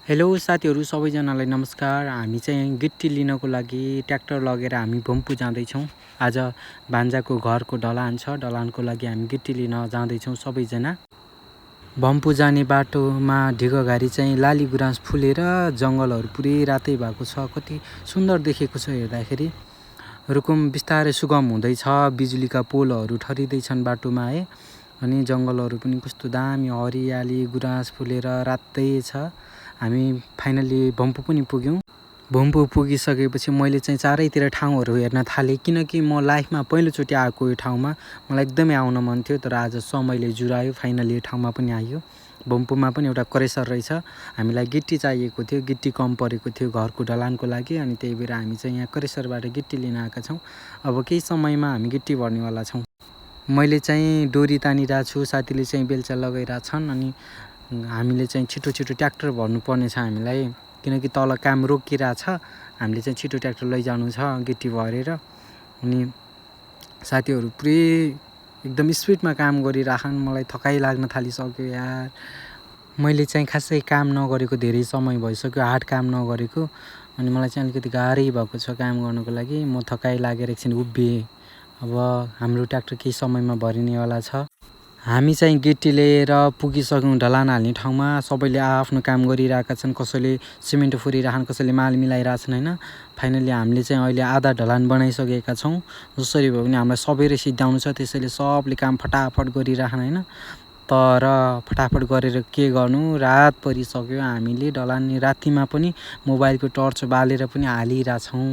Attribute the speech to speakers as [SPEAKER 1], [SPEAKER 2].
[SPEAKER 1] Hello साथीहरू सबैजनालाई नमस्कार। हामी चाहिँ गिट्टी लिनको लागि ट्र्याक्टर लगेर हामी भम्पू जाँदैछौँ। आज भान्जाको घरको ढलान छ, ढलानको लागि हामी गिट्टी लिन जाँदैछौँ सबैजना। भम्पू जाने बाटोमा ढिगोघारी चाहिँ लाली गुराँस फुलेर जङ्गलहरू पुरै रातै भएको छ। कति सुन्दर देखेको छ हेर्दाखेरि। रुकुम बिस्तारै सुगम हुँदैछ, बिजुलीका पोलहरू ठरिँदैछन् बाटोमा है। अनि जङ्गलहरू पनि कस्तो दामी हरियाली गुराँस फुलेर रातै छ। हामी फाइनली भम्पू पनि पुग्यौँ। भम्पू पुगिसकेपछि मैले चाहिँ चारैतिर ठाउँहरू हेर्न थालेँ, किनकि म लाइफमा पहिलोचोटि आएको यो ठाउँमा। मलाई एकदमै आउन मन थियो, तर आज समयले जुरायो, फाइनली यो ठाउँमा पनि आयो। भम्पूमा पनि एउटा क्रेसर रहेछ। हामीलाई गिट्टी चाहिएको थियो, गिट्टी कम परेको थियो घरको ढलानको लागि, अनि त्यही भएर हामी चाहिँ यहाँ क्रेसरबाट गिट्टी लिन आएका छौँ। अब केही समयमा हामी गिट्टी भर्नेवाला छौँ। मैले चाहिँ डोरी तानिरहेको छु, साथीले चाहिँ बेल्चा लगाइरहेको छन्। अनि हामीले चाहिँ छिटो ट्र्याक्टर भर्नुपर्ने छ हामीलाई, किनकि तल काम रोकिरहेको छ। हामीले चाहिँ छिटो ट्र्याक्टर लैजानु छ गिट्टी भरेर। अनि साथीहरू पुरै एकदम स्पिडमा काम गरिराखन्। मलाई थकाइ लाग्न थालिसक्यो यार। मैले चाहिँ खासै काम नगरेको धेरै समय भइसक्यो, हार्ड काम नगरेको। अनि मलाई चाहिँ अलिकति गाह्रै भएको छ काम गर्नको लागि। म थकाइ लागेर एकछिन उभिएँ। अब हाम्रो ट्र्याक्टर केही समयमा भरिनेवाला छ। हामी चाहिँ गिट्टी लिएर पुगिसक्यौँ ढलान हाल्ने ठाउँमा। सबैले आफ्नो काम गरिरहेका छन्, कसैले सिमेन्ट फुरिरहेछन्, कसैले माल मिलाइरहेछन् होइन। फाइनली हामीले चाहिँ अहिले आधा ढलान बनाइसकेका छौँ। जसरी भए पनि हामीलाई सबैले सिद्धाउनु छ, त्यसैले सबले काम फटाफट गरिराखन होइन। तर फटाफट गरेर के गर्नु, रात परिसक्यो। हामीले ढलान रातिमा पनि मोबाइलको टर्च बालेर पनि हालिरहेछौँ।